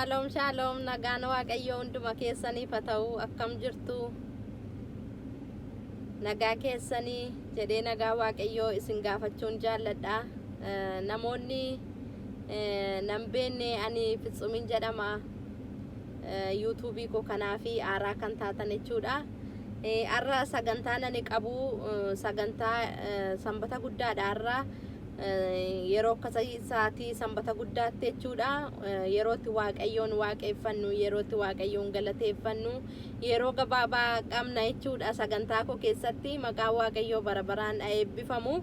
Shaaloom shaaloom nagaan waaqayyoo hunduma keessaniif haa ta'u akkam jirtu nagaa keessanii jedhee nagaa waaqayyoo isin gaafachuun jaalladha. Namoonni nan beekne ani Fitsumin jedhama. Yuutuubii koo kanaa fi aaraa kan taatan jechuudha. Har'a sagantaan ani qabu sagantaa sanbata guddaadha har'a. Yeroo akkasii sa'aatii sanbata guddaatti jechuudha. Yeroo itti Waaqayyoon waaqeffannu, yeroo itti Waaqayyoon galateeffannu, yeroo gabaabaa qabna jechuudha. Sagantaa koo keessatti maqaan Waaqayyoo bara baraan haa eebbifamu.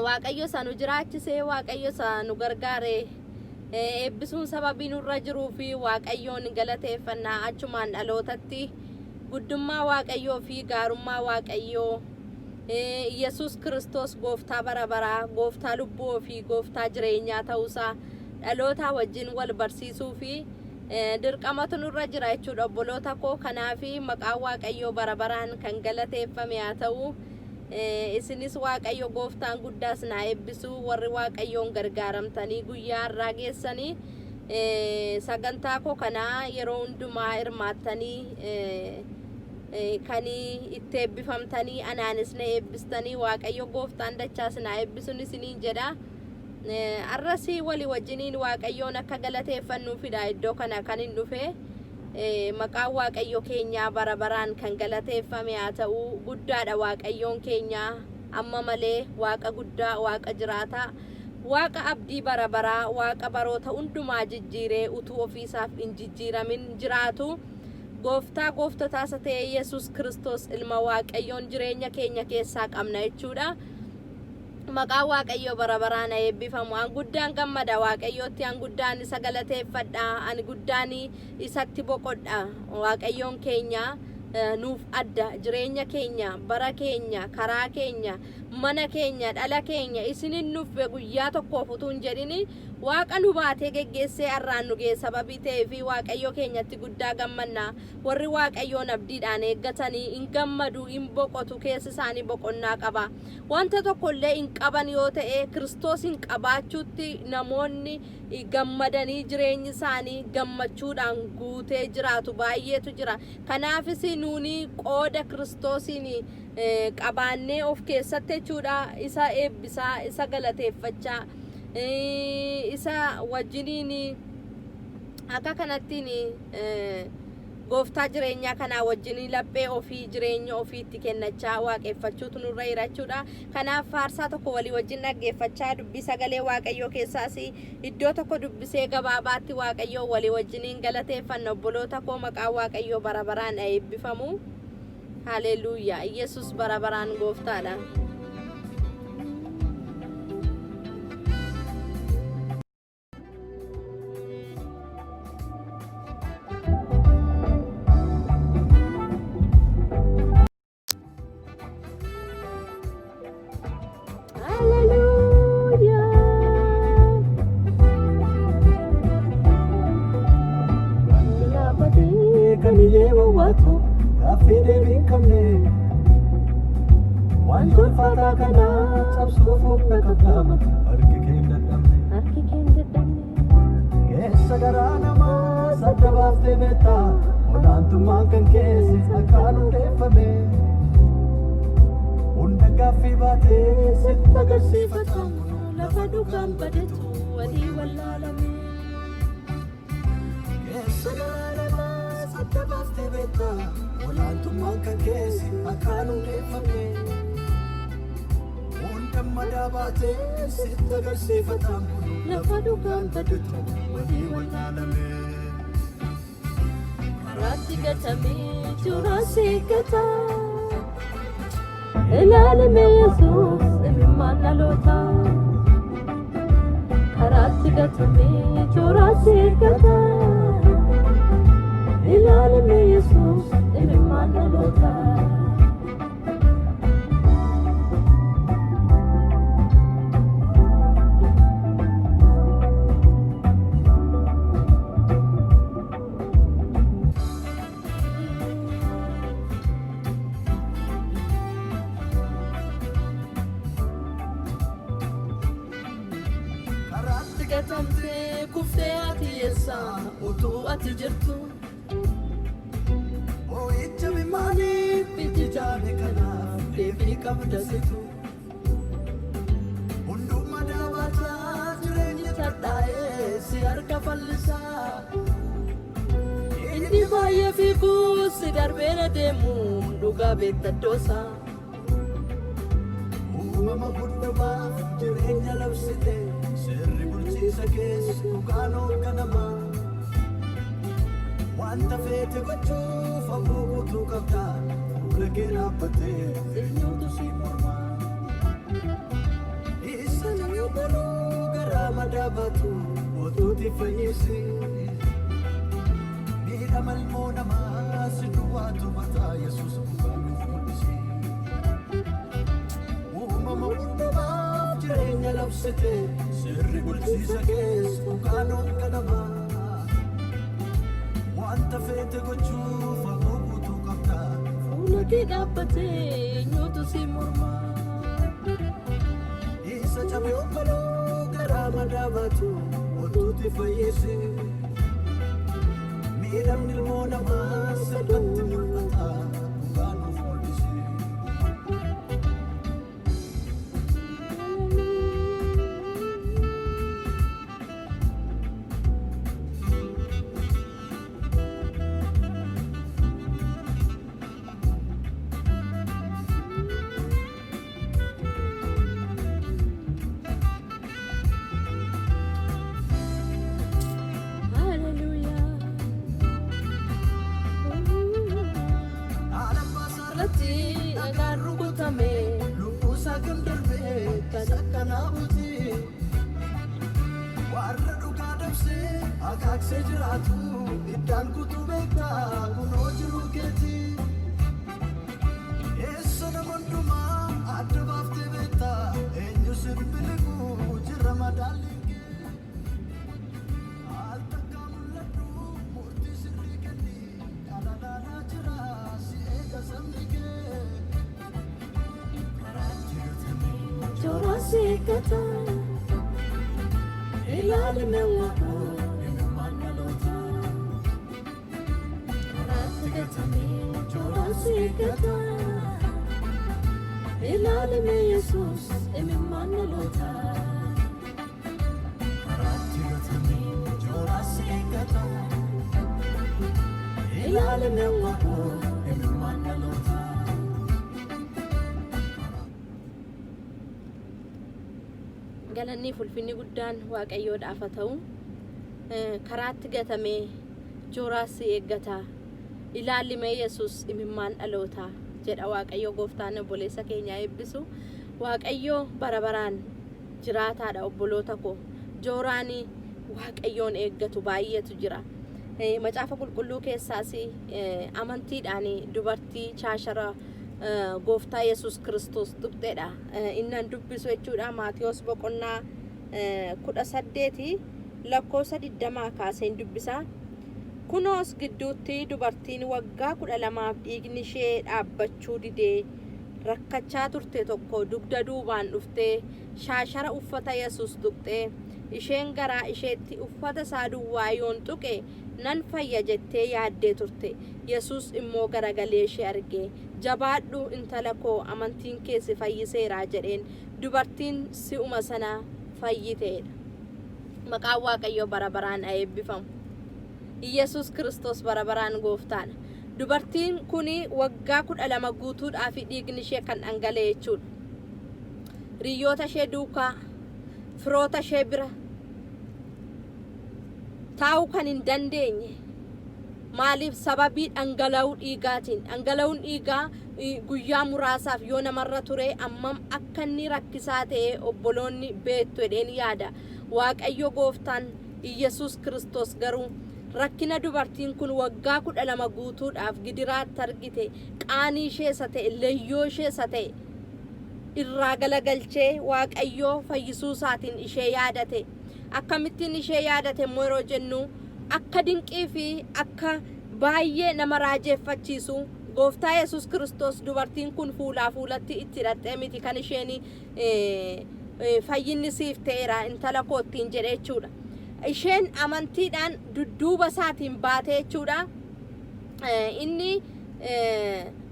Waaqayyo isa nu jiraachisee, Waaqayyo isa nu gargaare eebbisuun sababii nurra jiruu fi Waaqayyoon galateeffanna. Achumaan dhalootatti guddummaa Waaqayyoo fi gaarummaa Waaqayyoo Yesuus Kiristoos gooftaa bara baraa, gooftaa lubbuu ofii, gooftaa jireenyaa ta'uusaa dhalootaa wajjin wal barsiisuu fi dirqamatu nurra jira jechuudha obboloota koo. Kanaaf maqaan Waaqayyoo bara baraan kan galateeffame haa ta'u. Isinis Waaqayyo gooftaan guddaas naa eebbisu warri Waaqayyoon gargaaramtanii guyyaa har'aa geessanii sagantaa koo kanaa yeroo hundumaa hirmaattanii kan itti eebbifamtanii anaanis na eebbistanii Waaqayyo gooftaan dachaas na eebbisuun isiniin jedha. Har'as walii wajjiniin Waaqayyoon akka galateeffannuufidha iddoo kana kan hin dhufe. Maqaan Waaqayyo keenyaa bara baraan kan galateeffame haa ta'u. Guddaadha Waaqayyoon keenyaa amma malee Waaqa guddaa, Waaqa jiraataa, Waaqa abdii bara baraa, Waaqa baroota hundumaa jijjiiree utuu ofiisaaf hin jijjiiramin jiraatu. Gooftaa gooftotaa isa ta'e Yesuus Kiristoos ilma Waaqayyoon jireenya keenya keessaa qabna jechuudha. Maqaan Waaqayyoo bara baraan haa eebbifamu. An guddaan gammada Waaqayyootti, an guddaan isa galateeffadha, ani guddaan isatti boqodha. Waaqayyoon keenya nuuf adda jireenya keenya, bara keenya, karaa keenya, mana keenya, dhala keenya isinin nuffe guyyaa tokkoof utuu hin jedhini Waaqa nu baatee geggeessee har'aan nu ga'e sababii ta'eef Waaqayyo keenyatti guddaa gammanna. Warri Waaqayyoon abdiidhaan eeggatanii in gammadu, in boqotu, keessi isaanii boqonnaa qaba. Wanta tokko illee hin qaban yoo ta'e Kiristoosiin qabaachuutti namoonni gammadanii jireenyi isaanii gammachuudhaan guutee jiraatu baay'eetu jira. Kanaafis nuuni qooda Kiristoosiin qabaannee of keessatti jechuudha isa eebbisaa, isa galateeffachaa isa wajjiniin akka kanattiin gooftaa jireenyaa kanaa wajjin laphee ofii jireenya ofiitti kennachaa waaqeffachuutu nurra jira jechuudha. Kanaaf faarsaa tokko walii wajjin dhaggeeffachaa dubbii sagalee Waaqayyoo keessaas iddoo tokko dubbisee gabaabaatti Waaqayyoo walii wajjiniin galateeffanna obboloota koo maqaan Waaqayyoo bara baraan eebbifamu. Haleluuyaa. Yesus bara baraan gooftaadha. Haleluuyaa. Laafatee kan iyyee wawwaatu gaaffii deebii hin qabne waan tolfataa kana cabsuuf humna qabdaama harki kee hin dadhabne. Harki kee hin dadhabne. Keessa garaa namaa sadda baaftee beektaa olaantummaan kan keessa akkaan hundeeffame. Hunda gaaffii baatee sitti agarsiifata. Lafa dhugaan badetu walii wallaalame. Keessa garaa namaa sadda baaftee beektaa olaantummaan kan keessa akkaan hundeeffame. Hunda madaa baatee sitti agarsiifata. Lafa dhugaan badetu walii wallaalame. Karaatti gatamee suuraa seeggata. Ilaalime Yesuus imimmaan dhalootaa. Karaatti gatamee suuraa seeggata. Ilaalime Yesuus imimmaan dhalootaa. Karaatti gatamtee Kuftee ati eessa utuu ati jirtu? Boo'icha mimaaniif iji jaame kanaaf deebii qabda situ. Hunduma daawwataa jireenya tadhaa'ee si harka fallisaa. Inni baay'ee fiigu si darbeera deemu dhugaa beektadoosaa. Uumama hundumaaf jireenya labsite, seerri bulchiisa keessa dhugaan hoogganamaa. Wanta feete gochuuf aboo guutuu qabda, fuula kee dhaabbatee eenyutu si morma? Isa namni boruu garaa madaa baatu otuuti fayyisi. Miidhama ilmoo namaa si duwwaatu mataa, Yesuus dhugaa nuuf mul'isi. Uumama hundumaaf jireenya labsite, seerri bulchiisa keessa dhugaan hoogganamaa. Wanta feete gochuuf aboo guutuu qabda. Fuula kee dhaabbatee eenyutu si morma? Isa cabee obboloo garaa madaa baatu otuuti fayyisi. Miidhamni ilmoo namaa salphatti mul'ata, dhugaa nuuf mul'isi. Hallelujah. Haala Irratti dhagaan rukutame. Lubbuusaa kan darbee isa akkanaa buti. Warra dhugaa dabsee akaaksee jiraatu iddaan kutuu beektaa kunoo jiruu keeti. Eessa nama hundumaa adda baaftee beektaa, eenyu sin biliqu jira madaalliin kee. Al takkaa mul'adhu, murtii sirrii kenni, dhala jira si eega sabni kee. Karaatti gatame Jooraan si eeggata. Ilaalime waaqoo imimmaan dhalootaa. Karaatti gatame jooraan si eeggata. Ilaalime Yesuus imimmaan dhalootaa. Karaatti gatame jooraan si eeggata. Ilaalime waaqoo imimmaan dhalootaa. Galanni ulfinni guddaan Waaqayyoodhaaf haa ta'u. Karaatti gatamee jooraas si eeggata. Ilaalli Yesuus imimmaan dhalootaa jedha. Waaqayyo gooftaan obboleessa keenya eebbisu. Waaqayyo bara baraan jiraataadha, obboloota koo. Jooraanii Waaqayyoon eeggatu baay'eetu jira. Macaafa qulqulluu keessaas amantiidhaan dubartii shaashara gooftaa Yesuus Kiristoos tuqxedha. Innan dubbisu jechuudha, Maatiyos boqonnaa 18 lakkoofsa 20 kaaseen dubbisa. Kunoos gidduutti dubartiin waggaa 12f dhiigni ishee dhaabbachuu didee rakkachaa turte tokko dugda duubaan dhuftee shaashara uffata Yesuus tuqxee. Isheen garaa isheetti, "Uffata isaa duwwaa yoon tuqe nan fayya" jettee yaaddee turte. Yesuus immoo garagalee ishee arge. "Jabaadhu, intala koo, amantiin kee si fayyiseera" jedheen. Dubartiin si'uma sana fayyiteedha. Maqaan Waaqayyoo bara baraan haa eebbifamu. Yesuus Kiristoos bara baraan gooftaadha. Dubartiin kun waggaa 12 guutuudhaaf dhiigni ishee kan dhangala'e jechuudha. Hiriyoota ishee duukaa, firoota ishee bira taa'uu kan hin dandeenye. Maaliif? Sababii dhangala'uu dhiigaatiin. Dhangala'uun dhiigaa guyyaa muraasaaf yoo namarra ture ammam akka inni rakkisaa ta'e obboloonni beektu jedheen yaada. Waaqayyo gooftaan Iyyasuus Kiristoos garuu rakkina dubartiin kun waggaa 12 guutuudhaaf gidiraatti argite, qaanii ishee isa ta'e, leyyoo ishee isa ta'e irraa galagalchee Waaqayyoo fayyisuu isaatiin ishee yaadate. Akkamittiin ishee yaadate immoo yeroo jennu, akka dinqii fi akka baay'ee nama raajeeffachiisu, gooftaa Yesuus Kiristoos dubartiin kun fuulaa fuulatti itti hidhattee miti kan isheen "Fayyinni siif ta'eera, intala koo" ittiin jedhe jechuudha. Isheen amantiidhaan dudduuba isaatiin baate jechuudha. Inni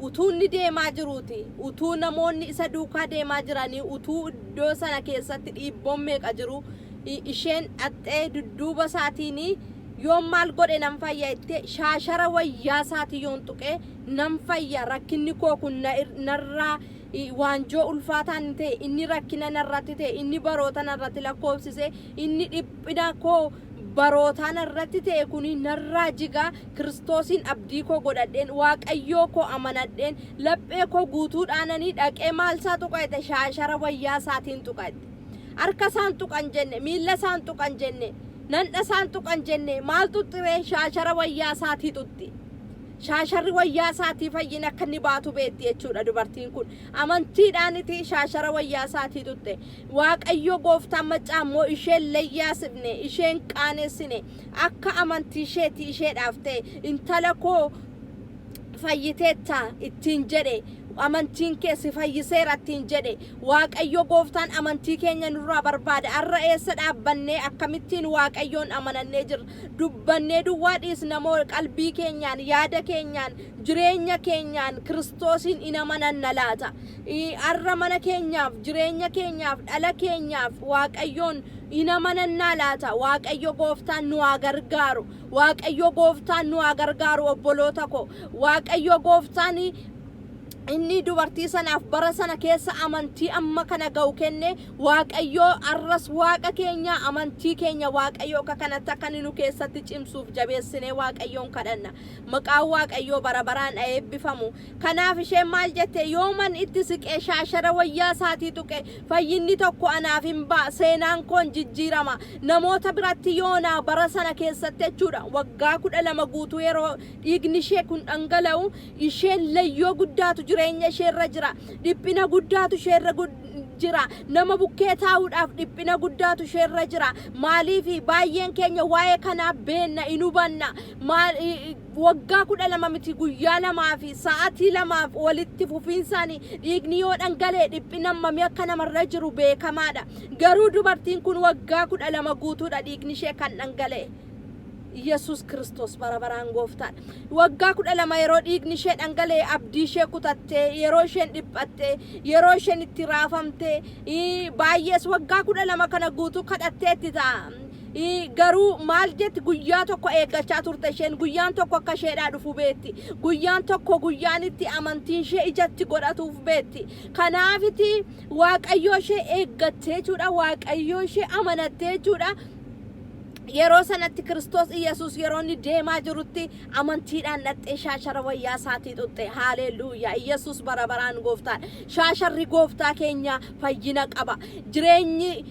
utuu inni deemaa jiruuti, utuu namoonni isa duukaa deemaa jiranii, utuu iddoo sana keessatti dhiibboon meeqa jiru, isheen dhaxxee dudduuba isaatiin yoon maal godhe nan fayya jettee, shaashara wayyaa isaatii yoon tuqee nan fayya, rakkinni koo kun narraa waanjoo ulfaataan ta'e, inni rakkina narratti ta'e, inni baroota narratti lakkoofsise, inni dhiphina koo barootaa narratti ta'e kun narraa jigaa, Kiristoosiin abdii koo godhadheen, Waaqayyoo koo amanadheen, laphee koo guutuudhaananii dhaqee maal isaa tuqa jette? Shaashara wayyaa isaatiin tuqa jette. Harka isaan tuqan jenne, miilla isaan tuqan jenne, nandha isaan tuqan jenne, maal xuxxiree? Shaashara wayyaa isaatii xuxxi. Shaasharri wayyaa isaatii fayyina akka inni baatu beekti jechuudha dubartiin kun. Amantiidhaaniti shaashara wayyaa isaatii xuxxe. Waaqayyo gooftaan maccaa immoo isheen layyaasifne, isheen qaanessine, akka amantii isheetii isheedhaaf ta'e, intala koo fayyiteetta ittiin jedhe, amantiin kee si fayyiseera ittiin jedhe. Waaqayyo gooftaan amantii keenya nurraa barbaada. Har'a eessa dhaabbannee, akkamittiin Waaqayyoon amanannee jirra? Dubbannee duwwaa dhiisna moo qalbii keenyaan, yaada keenyaan, jireenya keenyaan Kiristoosiin in amananna laata? Har'a mana keenyaaf, jireenya keenyaaf, dhala keenyaaf Waaqayyoon in amanannaa laata? Waaqayyo gooftaan nu haa gargaaru. Waaqayyo gooftaan nu haa gargaaru, obboloota ko. Waaqayyo gooftaan inni dubartii sanaaf bara sana keessa amantii amma kana ga'u kenne, Waaqayyoo arras Waaqa keenya, amantii keenya Waaqayyo akka kanatti akka inni nu keessatti cimsuuf jabeessinee Waaqayyoon kadhanna. Maqaan Waaqayyoo bara baraan haa eebbifamu. Kanaaf isheen maal jette? Yooman itti siqee shaashara wayyaa isaatii tuqe, fayyinni tokko anaaf hin ba'a, seenaan koon jijjiirama. Namoota biratti yoonaa bara sana keessatti jechuudha, waggaa 12 guutuu yeroo dhiigni ishee kun dhangala'u, isheen layyoo guddaatu jireenya isheerra jira, dhiphina guddaatu isheerra jira, nama bukkee taa'uudhaaf dhiphina guddaatu isheerra jira. Maaliif? Baay'een keenya waa'ee kanaa beenna, in hubanna. Waggaa 12 miti, guyyaa 2 fi sa'aatii 2f walitti fufiinsaan dhiigni yoo dhangala'e dhiphina hammamii akka namarra jiru beekamaadha. Garuu dubartiin kun waggaa 12 guutuudha dhiigni ishee kan dhangala'e. Yesus Kiristoos bara baraan gooftaadha. Waggaa 12 yeroo dhiigni ishee dhangala'e, abdii ishee kutattee, yeroo isheen dhiphattee, yeroo isheen itti raafamtee, baay'ees waggaa 12 kana guutuu kadhatteetti ta'a. Garuu maal jetti? Guyyaa tokko eeggachaa turte isheen, guyyaan tokko akka isheedhaa dhufu beetti. Guyyaan tokko guyyaan itti amantiin ishee ijatti godhatuuf beetti. Kanaafiti Waaqayyoo ishee eeggattee jechuudha. Waaqayyoo ishee amanattee jechuudha. Yeroo sanatti Kiristoos Iyyasuus yeroo inni deemaa jirutti amantiidhaan dhaxxee shaashara wayyaa isaatii xuxxe. Haaleluuyaa! Iyyasuus bara baraan gooftaadha. Shaasharri gooftaa keenya fayyina qaba. Jireenyi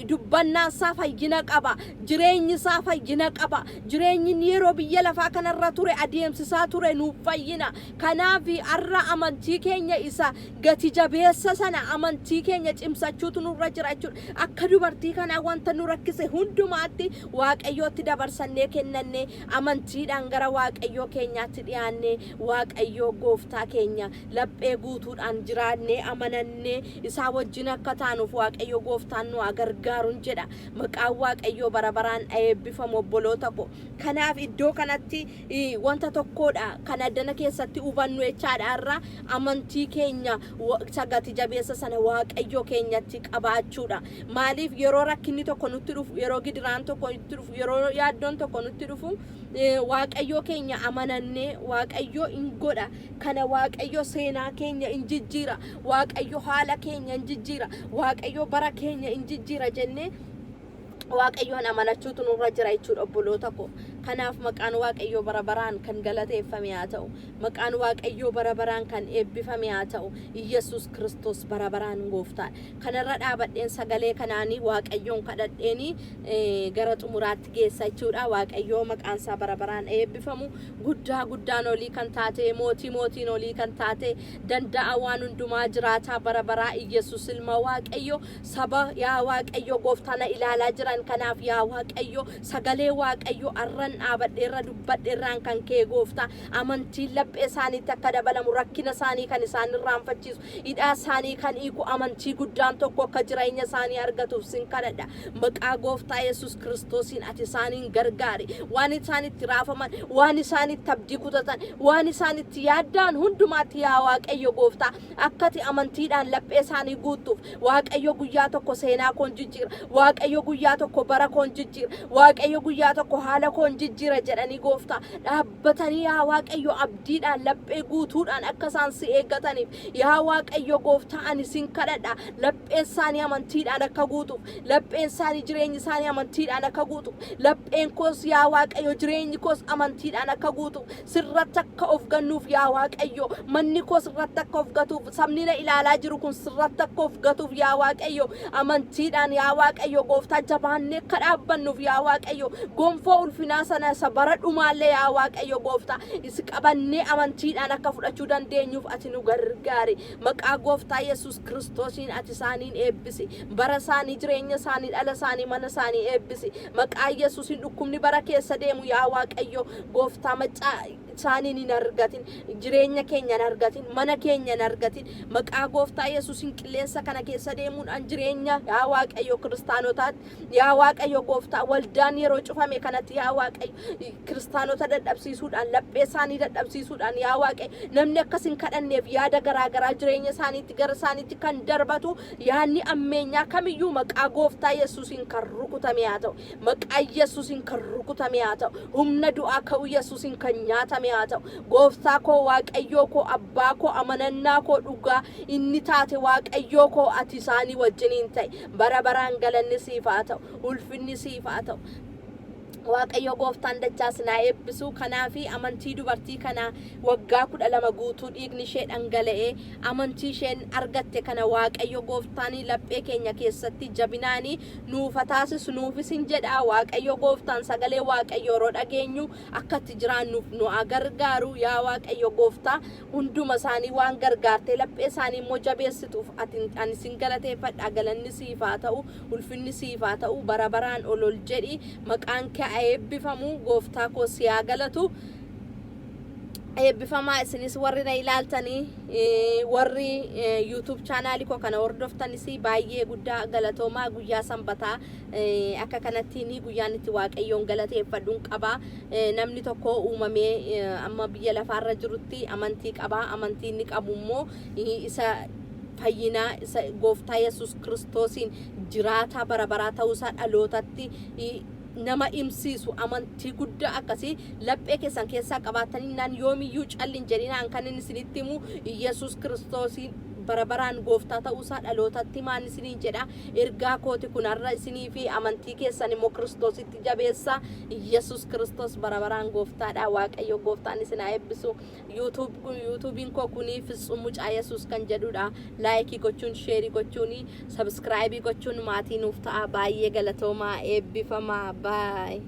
dubbannaan isaa fayyina qaba. Jireenyi isaa fayyina qaba. Jireenyi inni yeroo biyya lafaa kanarra ture adeemsisaa ture nuuf fayyina. Kanaaf har'a amantii keenya isa gati jabeessa sana, amantii keenya cimsachuutu nurra jira jechuudha. Akka dubartii kanaa wanta nu rakkise hundumaatti Waaqayyootti dabarsannee kennannee, amantiidhaan gara Waaqayyoo keenyaatti dhiyaannee, Waaqayyoo gooftaa keenya laphee guutuudhaan jiraannee amanannee isaa wajjin akka taanuuf Waaqayyo gooftaan nu haa gargaarun jedha. Maqaan Waaqayyoo bara baraan haa eebbifamu, obboloota ko. Kanaaf iddoo kanatti wanta tokkodha kan addana keessatti hubannu jechaadha. Har'a amantii keenya isa gati jabeessa sana Waaqayyoo keenyatti qabaachuudha. Maaliif? Yeroo rakkinni tokko nutti dhufu, yeroo gidiraan tokko nutti dhufu, yeroo yaaddoon tokko nutti dhufu, Waaqayyoo keenya amanannee, Waaqayyoo in godha kana, Waaqayyo seenaa keenya in jijjiira, Waaqayyo haala keenya in jijjiira, Waaqayyo bara keenya in jijjiira jennee Waaqayyoon amanachuutu nurra jira jechuudha, obboloota koo. Kanaaf maqaan Waaqayyoo bara baraan kan galateeffame haa ta'u. Maqaan Waaqayyoo bara baraan kan eebbifame haa ta'u. Iyyasuus Kiristoos bara baraan gooftaadha. Kanarra dhaabadheen sagalee kanaanii Waaqayyoon kadhadheenii gara xumuraatti geessa jechuudha. Waaqayyoo maqaan isaa bara baraan eebbifamu. Guddaa guddaan olii kan taate, mootii mootiin olii kan taate, danda'a waan hundumaa, jiraataa bara baraa, Iyyasuus ilma Waaqayyo, saba yaa Waaqayyo gooftaa na ilaalaa jiran kanaaf, yaa Waaqayyo, sagalee Waaqayyo arran dhaabadheerra dubbadheerraan kan kee gooftaa amantiin laphee isaaniitti akka dabalamu, rakkina isaanii kan isaan irraanfachiisu, hidhaa isaanii kan hiiku amantii guddaan tokko akka jireenya isaanii argatuuf sin kadhadha. Maqaa gooftaa Yesus Kiristoosiin ati isaaniin gargaari. Waan isaan itti raafaman, waan isaan itti abdii kutatan, waan isaan itti yaaddaan hundumaatti yaa Waaqayyo gooftaa akka ati amantiidhaan laphee isaanii guuttuuf. Waaqayyo guyyaa tokko seenaa koon jijjiira, Waaqayyo guyyaa tokko bara koon jijjiira, Waaqayyo guyyaa tokko haala koon jijjiira jedhanii gooftaa dhaabbatanii yaa Waaqayyo abdiidhaan laphee guutuudhaan akka isaan si eeggataniif yaa Waaqayyo gooftaa ani sin kadhadha. Lapheen isaanii amantiidhaan akka guutuuf, lapheen isaanii, jireenyi isaanii amantiidhaan akka guutuuf, lapheen koos yaa Waaqayyo jireenyi koos amantiidhaan akka guutuuf, sirratti akka of gannuuf yaa Waaqayyo, manni koo sirratti akka of gatuuf, sabni na ilaalaa jiru kun sirratti akka of gatuuf yaa Waaqayyo amantiidhaan yaa Waaqayyo gooftaa jabaannee akka dhaabbannuuf yaa Waaqayyo gonfoo ulfinaa sana isa bara dhumaallee yaa Waaqayyo gooftaa isi qabannee amantiidhaan akka fudhachuu dandeenyuuf ati nu gargaari. Maqaa gooftaa Yesus Kiristoosiin ati isaaniin eebbisi. Bara isaanii, jireenya isaanii, dhala isaanii, mana isaanii eebbisi. Maqaa Yesuusiin dhukkubni bara keessa deemu yaa Waaqayyo gooftaa maccaa isaaniin hin argatin, jireenya keenya hin argatin, mana keenya hin argatin. Maqaa gooftaa Yesuusiin qilleensa kana keessa deemuudhaan jireenya yaa Waaqayyo kiristaanotaatti yaa Waaqayyo gooftaa waldaan yeroo cufame kanatti yaa Waaqayyo kiristaanota dadhabsiisuudhaan, laphee isaanii dadhabsiisuudhaan yaa Waaqayyo namni akkas hin kadhanneef yaada garaa garaa jireenya isaaniitti gara isaaniitti kan darbatu yaadni ammeenyaa kamiyyuu maqaa gooftaa Yesuusiin kan rukutame haa ta'u. Maqaa Yesuusiin kan rukutame haa ta'u. Humna du'aa ka'uu Yesuusiin kan nyaatame haa ta'u. Gooftaa koo, Waaqayyoo koo, abbaa koo, amanannaa koo dhugaa inni taate Waaqayyoo koo ati isaanii wajjiniin ta'e. Bara baraan galanni siif haa ta'u. Ulfinni siif haa ta'u. Waaqayyo gooftaan dachaa sinaa eebbisu. Kanaafi amantii dubartii kanaa waggaa 12 guutuu dhiigni ishee dhangala'ee amantii isheen argatte kana Waaqayyo gooftaan laphee keenya keessatti jabinaanii nuufa taasisu nuufis hin jedha. Waaqayyo gooftaan sagalee Waaqayyo yeroo dhageenyu akka itti jiraannuuf nu haa gargaaru. Yaa Waaqayyo gooftaa hunduma isaanii waan gargaartee laphee isaanii immoo jabeessituuf ati ani sin galateeffadha. Galanni siif haa ta'u, ulfinni siif haa ta'u, bara baraan ol ol jedhi, maqaan kee haa eebbifamu. Gooftaa koo si haa galatu. Eebbifamaa isinis warri na ilaaltanii, warri YouTube chaanaalii koo kana hordoftanis baay'ee guddaa galatoomaa. Guyyaa sanbataa akka kanatti ni guyyaan itti Waaqayyoon galateeffadhuun qaba. Namni tokko uumamee amma biyya lafaarra jirutti amantii qaba. Amantii inni qabu immoo isa fayyinaa, isa gooftaa Yesus Kiristoosiin jiraataa bara baraa ta'uusaa dhalootatti nama himsiisu amantii guddaa akkasii laphee keessan keessaa qabaatanii naan yoomiyyuu callin jedhinaan kan inni isinitti himu Yesus Kiristoosiin bara baraan gooftaa ta'uusaa dhalootatti himaan isiniin jedha. Ergaa kooti kun har'a isinii fi amantii keessan immoo Kiristoositti jabeessa. Yesus Kiristoos bara baraan gooftaadha. Waaqayyo gooftaan isin haa eebbisu. YouTubeiin koo kuni Fitsum Mucaa Yesus kan jedhudha. Like gochuun, share gochuun, subscribe gochuun maatii nuuf ta'a. Baay'ee galatoomaa, eebbifamaa. Baay.